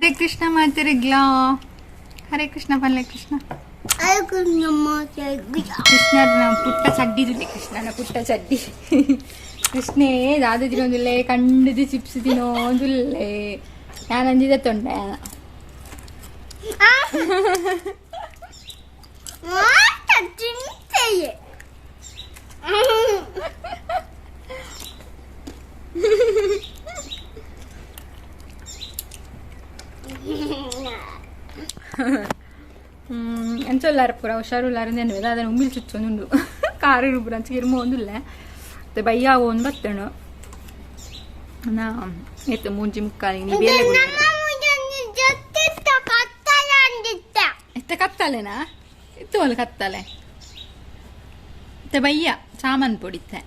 ಹರೇ ಕೃಷ್ಣ ಮಾತಿರಿಗ್ಲಾ. ಹರೇ ಕೃಷ್ಣ ಪಲ್ಲೆ ಕೃಷ್ಣ. ಕೃಷ್ಣನ ಪುಟ್ಟ ಚಡ್ಡಿ ದುಲ್ಲೆ, ಕೃಷ್ಣನ ಪುಟ್ಟ ಚಡ್ಡಿ. ಕೃಷ್ಣೇ ದಾದ ತಿನ್ನೊಂದುಲ್ಲೆ, ಕಂಡುದು ಚಿಪ್ಸ್ ತಿನ್ನೋದುಲ್ಲೆ. ನಾನು ಅಂಜಿದ ತೊಂಡೆ. ಎಂಚೊಲ್ಲಾರ ಪೂರ ಹುಷಾರುಲ್ಲಾರ ನೆನ್ವೆ ಅದನ್ನು ಉಮ್ಮಿಲ್ ಚುಚ್ಚೊಂದುಂಡು. ಕಾರು ಪೂರ ಅಂಚ ಇರ್ಮ ಒಂದುಲ್ಲೆ ಮತ್ತೆ ಬಯ್ಯ ಒಂದು ಬತ್ತಣು ನಾ ಎತ್ತು ಮೂಂಜಿ ಮುಕ್ಕಾಲಿ ನೀ ಬೇಲೆ. ಎತ್ತ ಕತ್ತಲೆನಾ ಇತ್ತು ಅಲ್ಲ ಕತ್ತಲೆ ಮತ್ತೆ ಬಯ್ಯ ಸಾಮಾನು ಪೊಡಿತ್ತೆ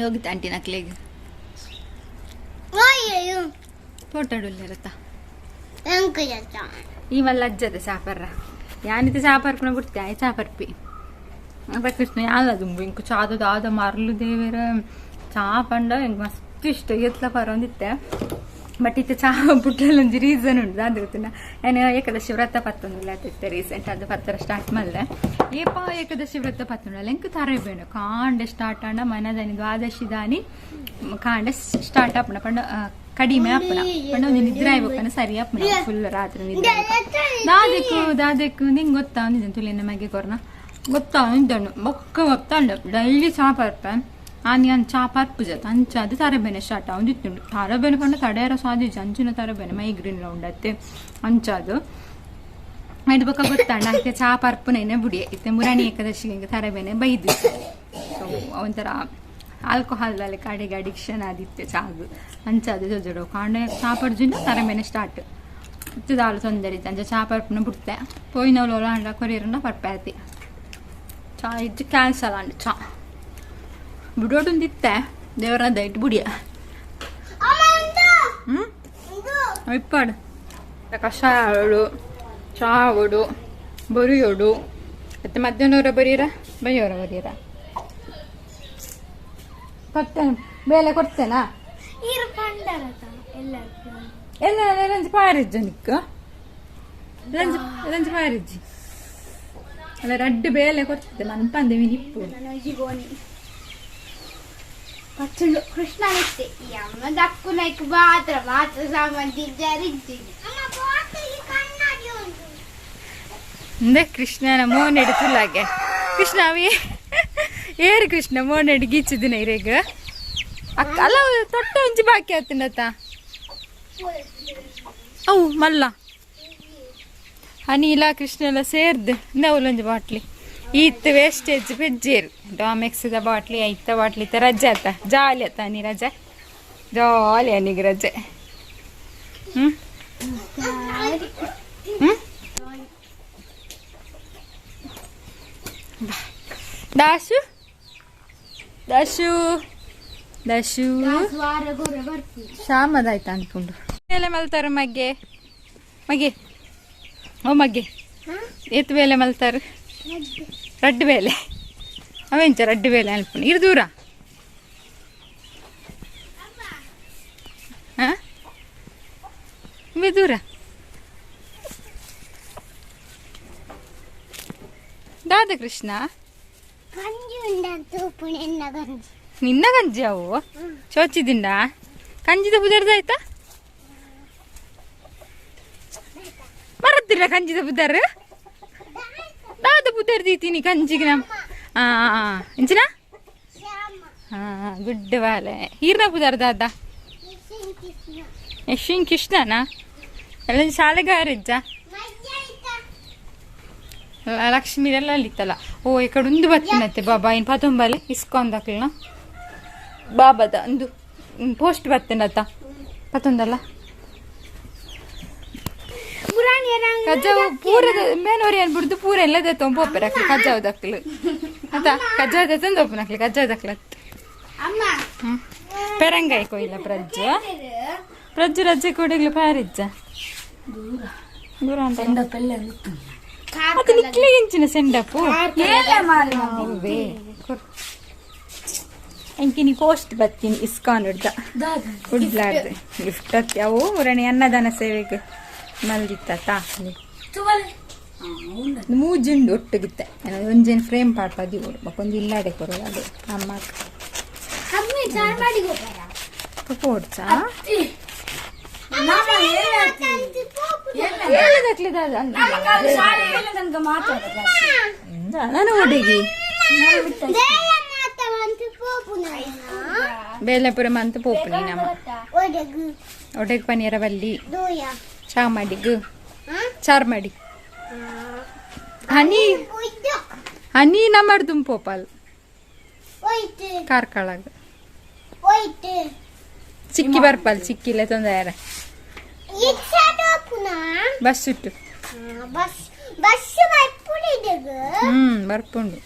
ಯೋಗಿತ ಆಂಟಿ ನಕ್ಲೆಗ್ ತೋಟಡುಲ್ಲೆರತ್ತ. ಈ ಮಲ್ಲ ಅಜ್ಜದೆ ಸಾಪರ್ರ ಯಾನಿತ ಸಾಪರ್ಪುನ ಬಿಡ್ತೆ ಆಯ್ ಚಾಪರ್ಪಿ ಅಪ್ಪ ಕೃಷ್ಣ ಯಾಲ ದುಂಬು ಇಂಕು ಚಾದ ದಾದ ಮರ್ಲು ದೇವರ ಚಾ ಪಂಡ ಎಂಕ್ ಮಸ್ತ್ ಇಷ್ಟ ಎತ್ಲ ಪರೊಂದಿತ್ತೆ. ಬಟ್ ಇತ್ತೆ ಚಾ ಪುಟ್ಟಲ ಒಂಜಿ ರೀಸನ್ ಉಂಟು ದಾದ ಗೊತ್ತಿನ. ನಾನು ಏಕಾದಶಿ ವ್ರತ ಪತ್ತೊಂದುಲ್ಲ ಇತ್ತೆ ರೀಸೆಂಟ್ ಅದು ಪತ್ತರ ಸ್ಟಾರ್ಟ್ ಮಲ್ಲೆ. ಏಪ ಏಕಾದಶಿ ವ್ರತ ಪತ್ತೊಂಡಲ್ಲ ಎಂಕ್ ತರಬೇನು ಕಾಂಡೆ ಸ್ಟಾರ್ಟ್ ಆಂಡ ಮನದಾನಿ ದ್ವಾದಶಿ ದಾನಿ ಕಾಂಡೆ ಸ್ಟಾರ್ಟ್ ಆಪುಂಡ ಪಂಡ ಕಡಿಮೆ ಆಪುಣ ಪಂಡ ಒಂಜಿ ನಿದ್ರೆ ಆಯ್ಬೇಕನ ಸರಿ ಆಪುಣ ಫುಲ್ ರಾತ್ರಿ ನಿದ್ರೆ. ದಾದೆಕ್ಕು ದಾದೆಕ್ಕು ನಿಂಗೆ ಗೊತ್ತಾ ಒಂದಿದ್ದೆ ತುಲಿನ ಮಗೆ ಕೊರ್ನ ಗೊತ್ತಾ ಒಂದಣ್ಣು ಬೊಕ್ಕ ಗೊತ್ತಾಂಡ ಡೈಲಿ ಚಾ ಪರ್ಪೆ ಆನಿ ನಾನು ಚಾ ಪರ್ಪುಜ ಅಂಚ ಅದು ತರಬೇನೆ ಸ್ಟಾರ್ಟ್ ಒಂದಿತ್ತುಂಡು. ತರಬೇನೆ ಪಂಡ ತಡೆಯರ ಸಾಧಿಜ ಅಂಚಿನ ತರಬೇನೆ ಮೈಗ್ರೇನ್ ಉಂಡತ್ತೆ ಅಂಚದು ಐದು ಬೊಕ್ಕ ಗೊತ್ತಾಂಡ ಇತ್ತೆ ಚಾ ಪರ್ಪುನೇನೆ ಬುಡಿಯೆ ಇತ್ತೆ ಮುರಾಣಿ ಏಕಾದಶಿ ಹಿಂಗೆ ತರಬೇನೆ ಬೈದು. ಸೊ ಒಂಥರ ಆಲ್ಕೋಹಾಲ್ ಕಡೆಗೆ ಅಡಿಕ್ಷನ್ ಆದಿತ್ತೆ ಚಾಗು ಅಂಚ ಅದು ಜೊಜಡು ಕಾಂಡೆ ಚಾ ಪರ್ಜುನ ತರಬೇನೆ ಸ್ಟಾರ್ಟ್ ಇತ್ತು ದಾಲು ತೊಂದರೆ ಇತ್ತು ಅಂಚ ಚಾ ಪರ್ಪುನ ಬಿಡ್ತೆ ಪೋಯಿನವಳು ಅಂಡ ಕೊರಿಯರನ್ನ ಪರ್ಪೆ ಆತಿ ಚಾ ಇಜ್ಜು ಕ್ಯಾನ್ಸಲ್ ಅಂಡ್ ಚಾ ಬಿಡೋಟೊಂದಿತ್ತೆ ದೇವರ ದೈಟ್ ಬುಡಿಯ. ಹ್ಞೂ ಇಪ್ಪಾಡು ಕಷಾಯಡು ಚಾವಡು ಬರಿಯೋಡು ಮತ್ತೆ ಮಧ್ಯಾಹ್ನವರ ಬರೀರ ಬೈಯೋರ ಬರೀರ ಕೊಡ್ತೇನೆ ಬೇಲೆ ಕೊಡ್ತೇನಾ ಎಲ್ಲ ಲಂಚ್ ಪಾರಿಜ್ಜ ನಿಕ್ಕ ಲಂಚ್ ಲಂಚ್ ಪಾರಿಜ್ಜಿ ಅಲ್ಲ ರಡ್ಡು ಬೇಲೆ ಕೊಡ್ತದೆ ಮನ್ಪಂದೆ ನಿಪ್ಪು. ಪಚ್ಚುಂಡು ಕೃಷ್ಣ ಇತ್ತೆ ಈ ಅಮ್ಮ ದಕ್ಕುನೈಕ್ ಮಾತ್ರ ಮಾತ್ರ ಸಾಮಾನ್ ಇಜ್ಜಿ. ಇಂದೆ ಕೃಷ್ಣನ ಮೋನೆಡು ತುಲಾಗೆ ಕೃಷ್ಣ ಅವಿ ಏರು ಕೃಷ್ಣ ಮೋನೆಡು ಗೀಚಿದಿನ ಇರೇಗ ಅಕ್ಕ ಅಲ್ಲ ತೊಟ್ಟ ಒಂಜಿ ಬಾಕಿ ಆತನತ ಅವು ಮಲ್ಲ ಅನಿಲ ಕೃಷ್ಣಲ ಸೇರ್ದು ಒಂಜಿ ಬಾಟ್ಲಿ ಈತ್ ವೇಸ್ಟೇಜ್ ಪೆಜ್ಜೇರು ಡಾಮೆಕ್ಸ್ದ ಬಾಟ್ಲಿ ಐತ ಬಾಟ್ಲಿ ಇತ್ತ ರಜೆ ಆತ ಜಾಲಿ ಆತ ನೀ ರಜೆ ಜಾಲಿ ಅನಿಗೆ ರಜೆ. ಹ್ಮ್ ಹ್ಮ್ ದಾಸು ದಾಸು ದಾಸು ಶ್ಯಾಮದಾಯ್ತು ಅನ್ಕೊಂಡು ಬೇಲೆ ಮಲ್ತಾರ ಮಗ್ಗೆ ಮಗೆ ಓ ಮಗ್ಗೆ ಏತ್ ಬೇಲೆ ಮಲ್ತಾರ ರಡ್ಡು ಬೇಲೆ ಅವೆಂಚ ರಡ್ಡು ಬೇಲೆ ಅನ್ಕೊಂಡು ಇರು ದೂರ ಹಾಂ ದೂರ ದಾದ ಕೃಷ್ಣ ನಿನ್ನ ಗಂಜಿ ಅವು ಚೋಚಿದಿಂಡ ಕಂಜಿದ ಬುದರ್ದಾಯ್ತಾ ಮರತ್ತಿಲ್ಲ ಕಂಜಿದ ಬುದರ್ ದಾದ ಬುದರ್ ದೀತೀನಿ ಕಂಜಿಗೆ ನಮ್ ಆ ಇಂಚಿನ ಹಾ ಗುಡ್ಡ ಬಾಲೆ ಹೀರ್ನ ಬುದರ್ ದಾದ ಯಶ್ವಿನ್ ಕೃಷ್ಣನಾ ಎಲ್ಲ ಶಾಲೆಗಾರಿಜ್ಜ ಲಕ್ಷ್ಮೀ ಎಲ್ಲ ಅಲ್ಲಿತ್ತಲ್ಲ ಓ ಈ ಕಡೆ ಒಂದು ಬತ್ತಿನತ್ತೆ ಬಾಬಾ ಇನ್ ಪತೊಂಬಲೆ ಇಸ್ಕೊಂಡ್ ದಾಕ್ಲನ ಬಾಬಾದ ಒಂದು ಪೋಸ್ಟ್ ಬತ್ತಿನತ್ತ ಪತ್ತೊಂದಲ್ಲ ಕಜ್ಜಾವು ಪೂರದ ಮೇನೋರಿ ಅನ್ಬಿಡ್ದು ಪೂರ ಎಲ್ಲ ತೊಂಬ ಪೋಪೆರ್ ಅಕ್ಲು ಕಜ್ಜಾವು ದಕ್ಲು ಅತ್ತ ಕಜ್ಜಾವು ತಂದು ಒಪ್ಪನ ಅಕ್ಲು ಕಜ್ಜಾವು ದಕ್ಲತ್. ಹ್ಮ್ ಪೆರಂಗಾಯಿ ಕೊಯ್ಲ ಪ್ರಜ್ಜು ಪ್ರಜ್ಜು ರಜ್ಜೆ ಕೊಡಗ್ಲು ಪಾರಿಜ್ಜ ದೂರ ಅಂತ ಅದು ನಿಕ್ಲೆ ಇಂಚಿನ ಸೆಂಡಪ್ಪು. ಎಂಕಿನಿ ಪೋಸ್ಟ್ ಬತ್ತೀನಿ ಇಸ್ಕಾನ್ ಉಡ್ದ ಕುಡ್ಲಾರ್ದು ಗಿಫ್ಟ್ ಅತ್ತಿ ಅವು ಮುರಣಿ ಅನ್ನದಾನ ಸೇವೆಗೆ ಮಲ್ದಿತ್ತ ಮೂಜುಂಡು ಒಟ್ಟುಗಿತ್ತೆ ಒಂಜೇನು ಫ್ರೇಮ್ ಪಾಡ್ಪ ದಿವೋಡು ಬೊಕೊಂಜಿ ಇಲ್ಲಾಡೆ ಕೊರೋಡು ಅದು ಅಮ್ಮ ಅಮ್ಮಿ ಚಾರ್ ಮಾಡಿ ಗೊಬ್ಬರ ಪೋಡ್ಚಾ ನಾನು ಹುಡುಗಿ ಬೇಲೆಪುರ ಮಂತ್ ಪೋಪುನಿ ನಮ್ಮ ಒಡೆಗ್ ಪನೀರ ಬಲ್ಲಿ ಚಾ ಮಾಡಿಗ್ ಚಾರ್ ಮಾಡಿ ಹನಿ ಹನಿ ನಮ್ಮಡ್ದು ಪೋಪಾಲ್ ಕಾರ್ಕಳಗ ಚಿಕ್ಕಿ ಬರ್ಪಲ್ ಚಿಕ್ಕಿಲ್ಲ ತೊಂದರೆ ಬಸ್ ಇಟ್ಟು ಬರ್ಪುಂಡು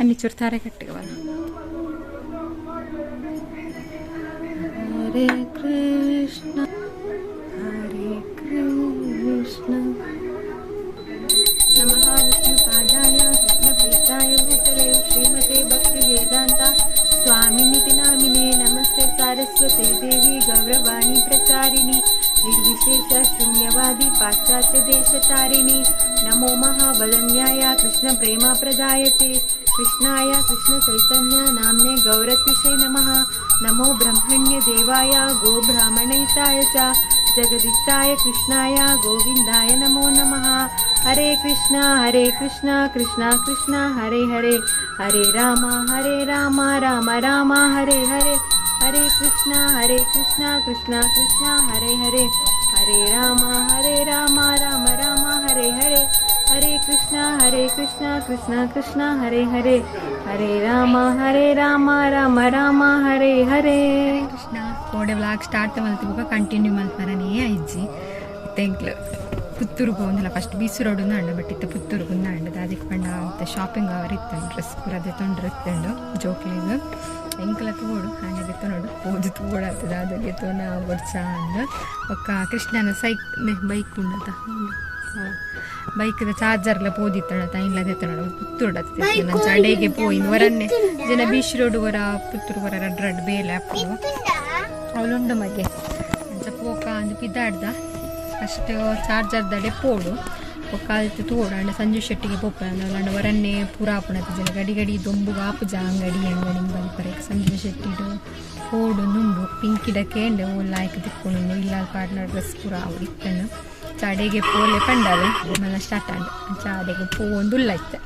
ಅನ್ನಿ ಚೂರು ತಾರೆ ಕಟ್ಟಿಗೆ ಬಲ್ಲ. ಹರೇ ಕೃಷ್ಣ ಹರೇ ಕೃಷ್ಣ. ನಮಃ ವಿಷ್ಣು ಪಾದಾಯ ಕೃಷ್ಣ ಪ್ರೀತಾಯ ಭೂತಲೆ ಶ್ರೀಮತೆ ಭಕ್ತಿ ವೇದಾಂತ ಸ್ವಾಮಿನಿತಿ ನಾಮಿನೆ. ನಮಸ್ತೆ ಸಾರಸ್ವತೆ ದೇವಿ ಗೌರವಾಣಿ ಪ್ರಚಾರಿಣಿ ನಿರ್ವಿಶೇಷ ಶೂನ್ಯವಾದಿ ಪಾಶ್ಚಾತ್ಯ ದೇಶ ತಾರಿಣಿ. ನಮೋ ಮಹಾಬಲನ್ಯಾಯ ಕೃಷ್ಣ ಪ್ರೇಮ ಪ್ರದಾಯತೆ ಕೃಷ್ಣಾಯ ಕೃಷ್ಣ ಚೈತನ್ಯ ನಾಮ್ನೆ ಗೌರತಿಷೇ ನಮಃ. ನಮೋ ಬ್ರಹ್ಮಣ್ಯ ದೇವಾಯ ಗೋಬ್ರಾಹ್ಮಣೈತಾಯ ಚ ಜಗದಿತ್ತಾಯ ಕೃಷ್ಣಾಯ ಗೋವಿಂದಾಯ ನಮೋ ನಮಃ. ಹರೇ ಕೃಷ್ಣ ಹರೇ ಕೃಷ್ಣ ಕೃಷ್ಣ ಕೃಷ್ಣ ಹರೇ ಹರೇ ಹರೇ ರಾಮ ಹರೇ ರಾಮ ರಾಮ ರಾಮ ಹರೇ ಹರೇ. ಹರೇ ಕೃಷ್ಣ ಹರೇ ಕೃಷ್ಣ ಕೃಷ್ಣ ಕೃಷ್ಣ ಹರೇ ಹರೇ ಹರೇ ರಾಮ ಹರೇ ರಾಮ ರಾಮ ರಾಮ ಹರೇ ಹರೇ. ಹರೇ ಕೃಷ್ಣ ಹರೇ ಕೃಷ್ಣ ಕೃಷ್ಣ ಕೃಷ್ಣ ಹರೇ ಹರೇ ಹರೇ ರಾಮ ಹರೇ ರಾಮ ರಾಮ ರಾಮ ಹರೇ ಹರೇ. ಕೃಷ್ಣ ಕೋಡೆ ವ್ಲಾಗ್ ಸ್ಟಾರ್ಟ್ ಮಲ್ತಿ ಕಂಟಿನ್ಯೂ ಮಲ್ಪರನೇ ಐಜ್ಜಿ ತೆಂಕ್ಲು ಪುತ್ತೂರು ಪೋಂದಿಲ್ಲ. ಫಸ್ಟ್ ಬೀಸು ರೋಡ್ ಅಂಡ ಬಟ್ ಇತ್ತ ಪುತ್ತೂರು ಅಂಡ ಅದಕ್ಕೆ ಪಂಡ ಇತ್ತ ಶಾಪಿಂಗ್ ಅವರ್ ಇತ್ತು ಡ್ರೆಸ್ ಪೂರ ಅದೇ ತೊಂಡ್ರೆ ಇತ್ತುಂಡು ಜೋಕ್ಲಿಗ್ ಎಂಕಲ ತೋಡು ಹಾಗೆ ತೋಡು ಪೋದು ತೋಡಾಗ್ತದೆ ಅದಕ್ಕೆ ತೋನ ಬೊಡ್ಚ ಅಂದ್. ಬೊಕ್ಕ ಕೃಷ್ಣನ ಸೈಕ್ ಬೈಕ್ ಉಂಡತ ಬೈಕ್ದ ಚಾರ್ಜರ್ಲ ಪೋದಿತ್ತಣ ತೈನ್ಲ ದೆತ್ತಣ ಪುತ್ತೂರು ನಂಚ ಅಡೆಗೆ ಪೋಯಿನ್ ವರನ್ನೆ ಜನ ಬೀಚ್ ರೋಡ್ ವರ ಪುತ್ತೂರು ವರ ರಡ್ ರಡ್ ಬೇಲೆ ಆಪುಂಡು ಅವಳುಂಡು ಮಗೆ. ಅಂಚ ಪೋಕ ಅಂದ್ ಪಿದಾಡ್ದ ಫಸ್ಟ್ ಚಾರ್ಜರ್ ದಡೆ ಪೋಡು ಬೊಕ್ಕ ಅಲ್ತ್ ತೋಡು ಅಂಡ ಸಂಜು ಶೆಟ್ಟಿಗೆ ಪೋಪ ಅಂಡ ವರನ್ನೆ ಪೂರ ಆಪುಣತ ಜನ ಗಡಿ ಗಡಿ ದೊಂಬುಗ ಆಪುಜ ಅಂಗಡಿ ಅಂಗಡಿ ಬಲ್ಪರೆ ಸಂಜು ಶೆಟ್ಟಿಡು ಪೋಡು ನುಂಡು ಪಿಂಕಿಡ ಕೇಂಡೆ ಓ ಲಾಯ್ಕ್ ತಿಕ್ಕೊಂಡು ಇಲ್ಲ ಪಾಡ್ನ ಡ್ರೆಸ್ ಪೂರ ಅವು ಇತ್ತನು ಚಾಡೆಗೆ ಪೋಲೆ ಪಂಡವೆ ಮಲ್ಲ ಸ್ಟಾರ್ಟ್ ಆಂಡ್ ಚಾಡೆಗೆ ಪೋಂದುಲ್ಲ ಇತ್ತೆ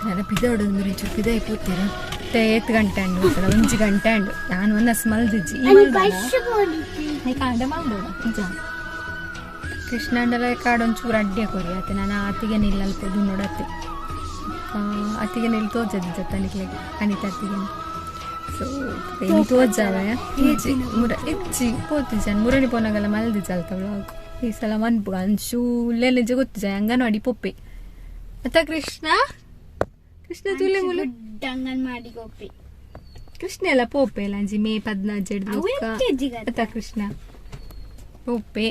ನನ್ನ ಪಿದಾಡು ಅಂದ್ರೆ ಚೂರು ಪಿದಾಯಿ ಪೋತೀರ ಏತ್ ಗಂಟೆ ಅಂಡು ಒಂಜಿ ಗಂಟೆ ಅಂಡು ನಾನು ಒಂದಸ್ ಮಲ್ದಿಜ್ಜಿ ಈ ಕಾಂಡ ಮಲ್ದೋಡ ನಿಜ ಕೃಷ್ಣಾಂಡಲ ಕಾಡೊಂಚೂರು ಅಡ್ಡೆ ಕೊರಿ ಆತೆ ನಾನು ಆತಿಗೆ ನಿಲ್ಲಲ್ಪ ನೋಡತ್ತೆ ಅತ್ತಿಗೆ ನಿಲ್ ತೋಜದ್ದು ಜತ್ತನಿಕ್ಲೆ ಅನಿತ ಅತ್ತಿಗೆ ಸೊ ಇನಿ ತೋಜಾವೆ ಇಜ್ಜಿ ಮುರ ಇಜ್ಜಿ ಪೋತಿಜಾನ್ ಮುರಣಿ ಪೋನಾಗಲ್ಲ ಮಲ್ದಿಜಲ್ತ ವ್ಲಾಗ್ ಈ ಸಲ ಮನ್ಪುಗ ಅಂಚೂ ಲೆಲೆಜ ಗೊತ್ತಿಜ ಅಂಗನವಾಡಿ ಪೊಪ್ಪೆ ಅತ್ತ ಕೃಷ್ಣ ಕೃಷ್ಣ ತುಲೆ ಮುಲು ಅಂಗನವಾಡಿ ಗೋಪಿ ಕೃಷ್ಣ ಎಲ್ಲ ಪೋಪೆ ಎಲ್ಲ ಅಂಜಿ ಮೇ 14 ಅತ್ತ ಕೃಷ್ಣ ಪೋಪೆ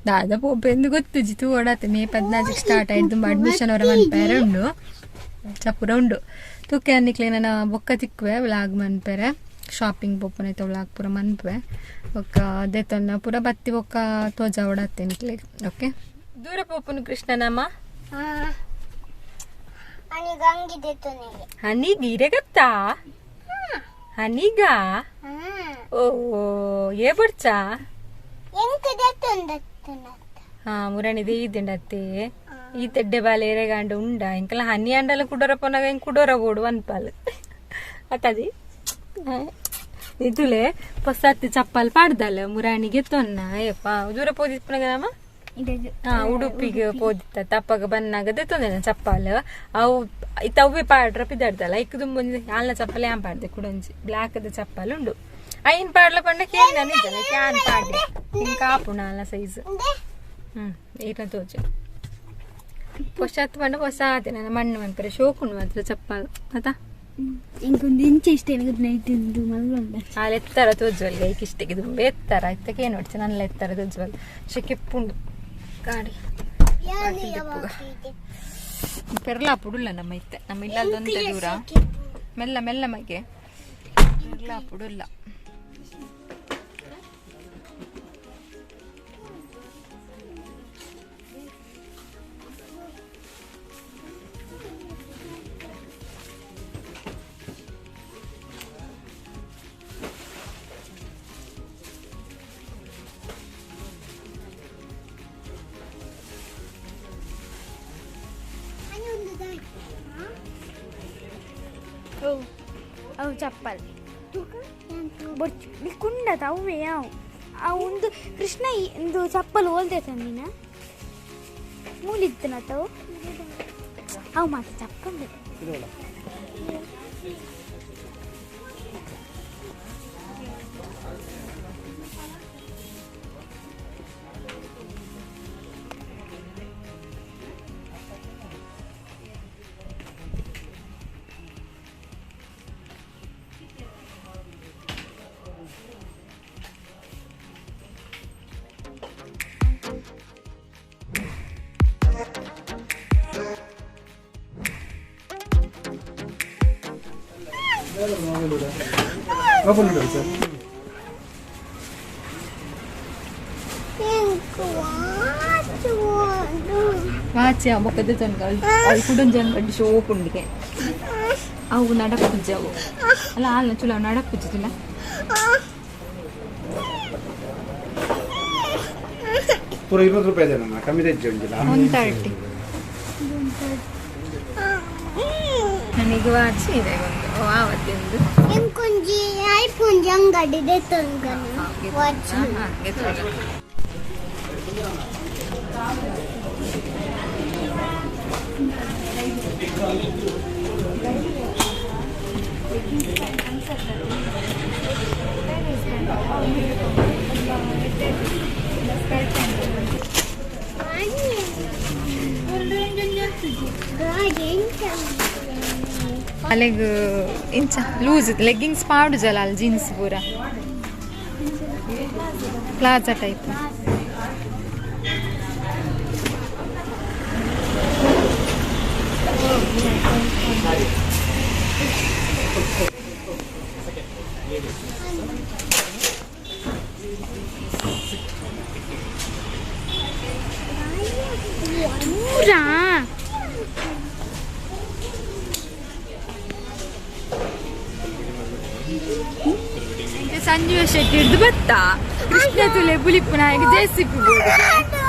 ದಾದ ಪೋಪೆ ಎಂದು ಗೊತ್ತುಜಿ ತೂವಡಾತೆ ಮೇ 14 ಸ್ಟಾರ್ಟ್ ಆಯ್ತು ತುಂಬ ಅಡ್ಮಿಷನ್ ಅವರ ಮನ್ಪೇರೆ ಉಂಡು ಚಪುರ ಉಂಡು ತೂಕೆ ಅನ್ನಿಕ್ಲೆ ನನ್ನ ಬೊಕ್ಕ ತಿಕ್ಕುವೆ ವ್ಲಾಗ್ ಮನ್ಪೇರೆ ಶಾಪಿಂಗ್ ಪೋಪುನೈತ ವ್ಲಾಗ್ ಪೂರ ಮನ್ಪುವೆ ಬೊಕ್ಕ ದೇತನ್ನ ಪೂರ ಬತ್ತಿ ಬೊಕ್ಕ ತೋಜ ಓಡಾತೆ ನಿಕ್ಲೆ. ಓಕೆ ದೂರ ಪೋಪುನು ಕೃಷ್ಣನಮ್ಮ ಹನಿಗ್ ಇರೆಗತ್ತಾ ಹನಿಗ ಓ ಏ ಬಡ್ಚಾ ಹಾ ಮುರಣಿದೆ ಈದಿಂಡತ್ತೆ ಈ ತೆಡ್ಡೆ ಬಾಲೆ ಎರೆಗಾಂಡ ಉಂಡ ಇಂಕಲ ಹನಿ ಅಂಡಲ ಕುಡೋರ ಪೋನಾಗ ಇಂಕ್ ಕುಡೋರ ಬೋಡು ಅನ್ಪಾಲ್ ಅತ್ತದಿ ಇದುಲೆ ಹೊಸತ್ತಿ ಚಪ್ಪಲ್ ಪಾಡ್ದಲ್ಲ ಮುರಾಣಿಗೆ ತೊನ್ನ ಅಯ್ಯಪ್ಪ ದೂರ ಪೋದಿಪ್ಪನಾಗ ನಮ್ಮ ಹಾ ಉಡುಪಿಗೆ ಪೋದಿತ್ತ ತಪ್ಪಗ ಬನ್ನಾಗದೆ ತೊಂದರೆ ಚಪ್ಪಲ್ ಅವು ಇತ್ತ ಅವ್ವೆ ಪಾಡ್ರ ಪಿದಾಡ್ದಲ್ಲ ಇಕ್ ದುಂಬೊಂಜಿ ಆಲ್ನ ಚಪ್ಪಲ್ ಯಾನ್ ಪಾಡ್ದೆ ಕುಡೊಂಜಿ ಬ್ಲಾಕ್ ದ ಚಪ್ಪಲ್ ಉಂಡು ಐನ್ ಪಾಡ್ಲ ಪಂಡ ಕೇನ್ ಇದ್ದಲ್ಲ can ಪಾಡ್ದೆ ಇಂಕ ಆಪುಣ ಆಲ್ನ ಸೈಜ್ ಏನ ತೋಜ ಹೊಸತ್ ಪಂಡ ಹೊಸ ಆತೆ ನನ್ನ ಮಣ್ಣು ಮನ್ಪರೆ ಶೋಕುಂಡು ಮಾತ್ರ ಚಪ್ಪಲ್ ಅತಾ ಇಂಕೊಂದು ಇಂಚೆ ಇಷ್ಟ ನನಗೆ ನೈಟ್ ಇಂದು ಮಲ್ಲುಂಡ ಆಲ್ ಎತ್ತರ ತೋಜ್ವಲ್ ಐಕ್ ಇಷ್ಟಕ್ಕೆ ದುಂಬೆ ಎತ್ತರ ಇತ್ತಕ್ಕೆ ಏನು ನೋಡ್ಚೆ ನನ್ನ ಎತ್ತರ ತೋಜ್ವಲ್ ಶೆಕೆಪ್ಪುಂಡು ಗಾಡಿ ಪೆರ್ಲಾಪುಡುಲ್ಲ ನಮ್ಮ ಇತ್ತೆ ನಮ್ಮ ಇಲ್ಲದೊಂತೆ ದೂರ ಮೆಲ್ಲ ಮೆಲ್ಲ ಮಗೆ ಇಲ್ಲ ಪುಡುಲ್ಲ. ಅವು ಚಪ್ಪಲ್ ಬೊಚ್ಚು ಕುಂಡದ ಅವೇ ಅವು ಆ ಒಂದು ಕೃಷ್ಣ ಒಂದು ಚಪ್ಪಲ್ ಹೋಲ್ದೆ ತಂದಿನ ಮೂಲಿತ್ತನತವು ಅವು ಮಾತ್ರ ಚಪ್ಪಲ್. ವಾಚೆ ಬೊಕ್ಕದ ಜನ ಅವು ಕುಡೊಂಜಿ ಅಂಗಡಿ ಶೋಪ್ ಉಂಡಿಗೆ ಅವು ನಡಪುಜ್ಜಿ ಅವು ಅಲ್ಲ ಅಲ್ಲ ಚುಲ ನಡಪುಜ್ಜಿ ಚುಲ. ಪೂರ 20 ರೂಪಾಯಿ ಇದೆ ನಮ್ಮ ಕಮ್ಮಿ ತೆಜ್ಜೆ ಉಂಟಿಲ್ಲ. 130 ನನಗೆ ವಾಚ್ ಇದೆ ಒಂದು ಆವತ್ತಿಂದು. ಎಂಕೊಂಜಿ ಐಫೋನ್ ಅಂಗಡಿ ವಾಚ್. ಅಲೆಗ್ ಇಂಚ ಲೂಸ್ ಲೆಗ್ಗಿಂಗ್ಸ್ ಪಾಡುಜಲ ಅಲ್ಲಿ ಜೀನ್ಸ್ ಪೂರ ಪ್ಲಾಜಾ ಟೈಪ್. ದೂರ ಸಂಜೀವ ಶೆಟ್ಟಿ ಹಿಡ್ದು ಬತ್ತ ಕೃಷ್ಣ ತುಲೆ ಬುಲಿಪು ನಾಯಕ ಜೆಸಿಪಿ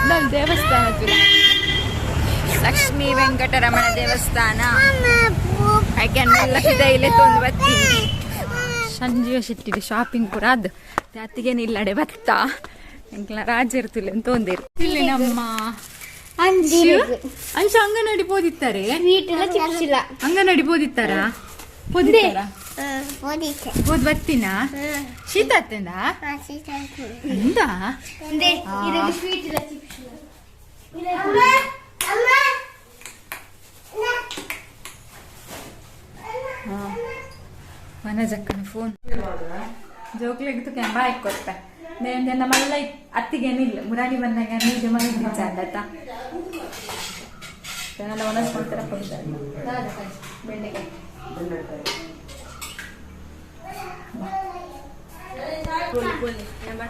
ನಮ್ಮ ದೇವಸ್ಥಾನ ತುಲೆ ಲಕ್ಷ್ಮೀ ವೆಂಕಟರಮಣ ದೇವಸ್ಥಾನ ಇಲ್ಲೇ ತೊಂದು ಬತ್ತೀನಿ. ಸಂಜೀವ ಶೆಟ್ಟಿಗೆ ಶಾಪಿಂಗ್ ಪೂರ ಅದು ಅತ್ತಿಗೇನಿಲ್ಲಡೆ ಬತ್ತ ಎಂಕ್ಲ ರಾಜರು ತುಲೆ ಅಂತ ಒಂದಿರು ಇಲ್ಲಿ ನಮ್ಮ ಅಂಶು ಅಂಶು ಅಂಗನವಾಡಿ ಪೋದಿತ್ತಾರೆ. ಅಂಗನವಾಡಿ ಪೋದಿತ್ತಾರಾ? ಪೋದಿತ್ತಾರಾ? ಹೋದ್ ಬತ್ತಿನ ಶೀತ ಆತಂದ ಎಂದ? ವನಜಕ್ಕನ ಫೋನ್ ಜೋಕ್ಲೆಗ್ ತುಕೆ ಬಾಯ್ ಕೊರ್ಪೆ ನೇಂದೆನ ಮಲ್ಲ ಅತ್ತಿಗೇನಿಲ್ಲ ಮುರಾನಿ ಬಂದಾಗ ನೀಜ ಮನೆ ಚಾಂದತ್ತ ಒಣಸ್ಕೊಂತಾರ ಬೆಂಡೆಕಾಯಿ.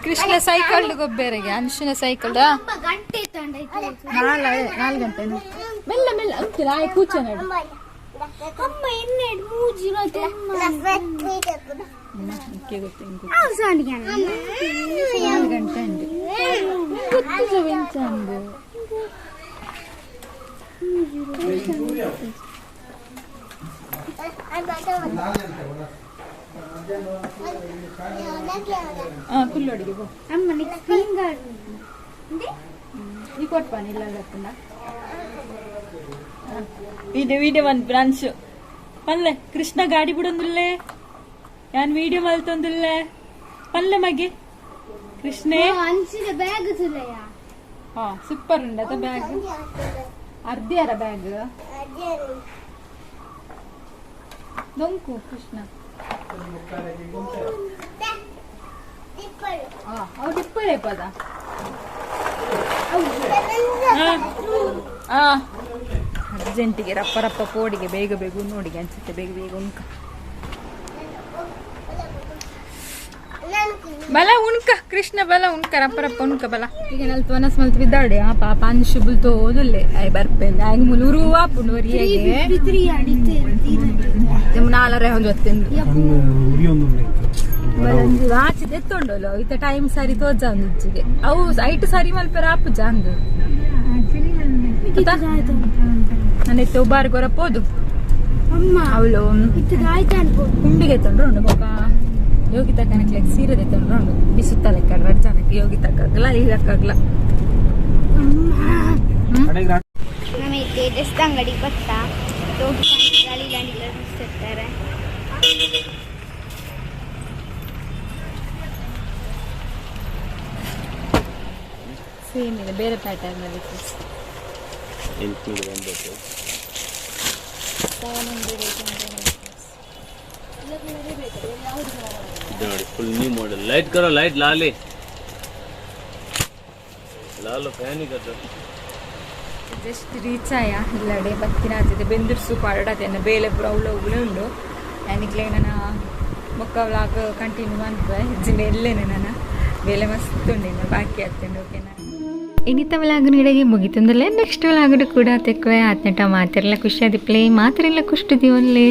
ಕೃಷ್ಣ ಸೈಕಲ್ ಗೊಬ್ಬೆರೆಗೆ ಅನುಷಿನ ಸೈಕಲ್ 4 ಗಂಟೆ ಮೆಲ್ಲ ಮೆಲ್ಲ ಅಂತಿಲ್ಲ ಆಯ್ ಕೂಚ ನಡು. ಗೊತ್ತು 4 ಗಂಟೆ ಅಂದೆ ಗೊತ್ತು ಎಂಚ ಅಂದು. ಕುಲ್ಲೋಡಿಗೆ ಪೋ. ಈ ಕೊಟ್ಪಾನ ಇಲ್ಲ ಗೊತ್ತಲ್ಲ ವಿಡಿಯೋ ವಿಡಿಯೋ ಒಂದು ಬ್ರಾಂಚ್ ಪಲ್ಲೆ ಕೃಷ್ಣ ಗಾಡಿ ಬಿಡೊಂದುಲ್ಲೆ ಯಾನ್ ವಿಡಿಯೋ ಮಲ್ತೊಂದುಲ್ಲೆ ಪಲ್ಲೆ ಮಗೆ ಕೃಷ್ಣೆ ಬ್ಯಾಗ್ ಹಾ ಸೂಪರ್ ಉಂಡತ ಬ್ಯಾಗ್ ಅರ್ಧಿಯಾರ ಬ್ಯಾಗ್ ದೊಂಕು ಕೃಷ್ಣ. ಅವು ಡಿಪ್ಪಳೆ ಪದ ಅರ್ಜೆಂಟಿಗೆ ರಪ್ಪ ರಪ್ಪ ಪೋಡಿಗೆ ಬೇಗ ಬೇಗ ಉಣ್ಣೋಡಿಗೆ ಅನ್ಸುತ್ತೆ ಬೇಗ ಬೇಗ ಉಣ್ಕ. ಬಲ ಉಣ್ಕ ಕೃಷ್ಣ ಬಲ ಉಣ್ಕ ರಪ್ಪ ರಪ್ಪ ಉಣ್ಕ ಬಲ. ಈಗ ನಲ್ತು ವನಸ್ ಮಲ್ತು ಬಿದ್ದಾಡೆ ಆ ಪಾಪ ಅನ್ಶು ಬುಲ್ತು ಓದುಲ್ಲೆ ಆಯ್ ಬರ್ಪೆಂದ ಆಯ್ ಮುಲುರು ಆಪುಂಡು ಒರಿಯಗೆ ನಾಲರೆ ಒಂದು ಹೊತ್ತೆಂದು ಉರಿಯೊಂದು ಬಲಂಜಿ ವಾಚಿ ಎತ್ತೊಂಡೋಲು ಇತ್ತ ಟೈಮ್ ಸರಿ ತೋಜ ಒಂದು ಇಜ್ಜಿಗೆ ಅವು ಐಟ್ ಸರಿ ಮಲ್ಪೆರ ಆಪುಜ ಅಂದು ನಾನು ಇತ್ತೆ ಉಬಾರ್ ಗೊರಪೋದು ಅವಳು ಕುಂಡಿಗೆ ತೊಂಡ್ರು ಉಂಡು ಬೊಕ ಯೋಗಿತ ಕನಕ್ಲೆಗ್ ಸೀರೆ ತೊಂಡ್ರು ಉಂಡು ಬಿಸುತ್ತ ಲೆಕ್ಕ ರಡ್ ಜನಕ್ಕೆ ಯೋಗಿತಕ್ಕಾಗಲ್ಲ ಇದಕ್ಕಾಗಲ್ಲ. ನಮಗೆ ಡ್ರೆಸ್ ಅಂಗಡಿಗೆ ಬರ್ತಾ ಗಾಳಿ ಇರ್ತಾರೆ. ಸೇಮ್ ಇದೆ, ಬೇರೆ ಪ್ಯಾಟರ್ನ್ ಅಲ್ಲಿ. 890. ಇದು ನೋಡಿ, ಫುಲ್ ನ್ಯೂ ಮಾಡೆಲ್. ಲೈಟ್ ಕರೋ, ಲೈಟ್ ಲಾಲಿ ಲಾಲು ಫ್ಯಾನ್ ಕರೋ. ಜಸ್ಟ್ ರೀಚ್ ಆಯ ಇಲ್ಲಡೆ ಬತ್ತಿನ ಆತಿದೆ ಬೆಂದಿರ್ಸು ಪಾಡಾತೇನೆ ಬೇಲೆ ಪೂರ ಅವಳು ಉಗುಳೆ ಉಂಡು. ನನಗ್ಲೆ ನನ್ನ ಬೊಕ್ಕ ವ್ಲಾಗ್ ಕಂಟಿನ್ಯೂ ಅನ್ಪೆ ಇಜ್ಜಿಂಡ ಎಲ್ಲೇನೆ ನನ್ನ ಬೇಲೆ ಮಸ್ತ್ ಉಂಡು, ಇನ್ನು ಬಾಕಿ ಆಗ್ತುಂಡು. ಓಕೆನಾ? ಇನ್ನಿತ ವ್ಲಾಗ್ ಇಡೆಗೆ ಮುಗಿತಂದಲೇ ನೆಕ್ಸ್ಟ್ ವ್ಲಾಗ್ ಕೂಡ ತೆಕ್ವೆ ಆತ್ನಟ ಮಾತಿರಲ್ಲ ಖುಷಿಯಾದಿಪ್ಲೆ ಮಾತಿರಲ್ಲ ಖುಷಿ ದಿವನ್ಲೆ.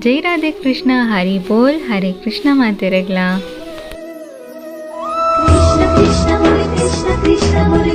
ಜೈ ರಾಧೆ ಕೃಷ್ಣ, ಹರಿ ಬೋಲ್, ಹರೇ ಕೃಷ್ಣ ಮಾತಿರಗ್ಲಾ. ಕೃಷ್ಣ ಕೃಷ್ಣ ಮುರಿ ಕೃಷ್ಣ ಕೃಷ್ಣ ಮುರಿ.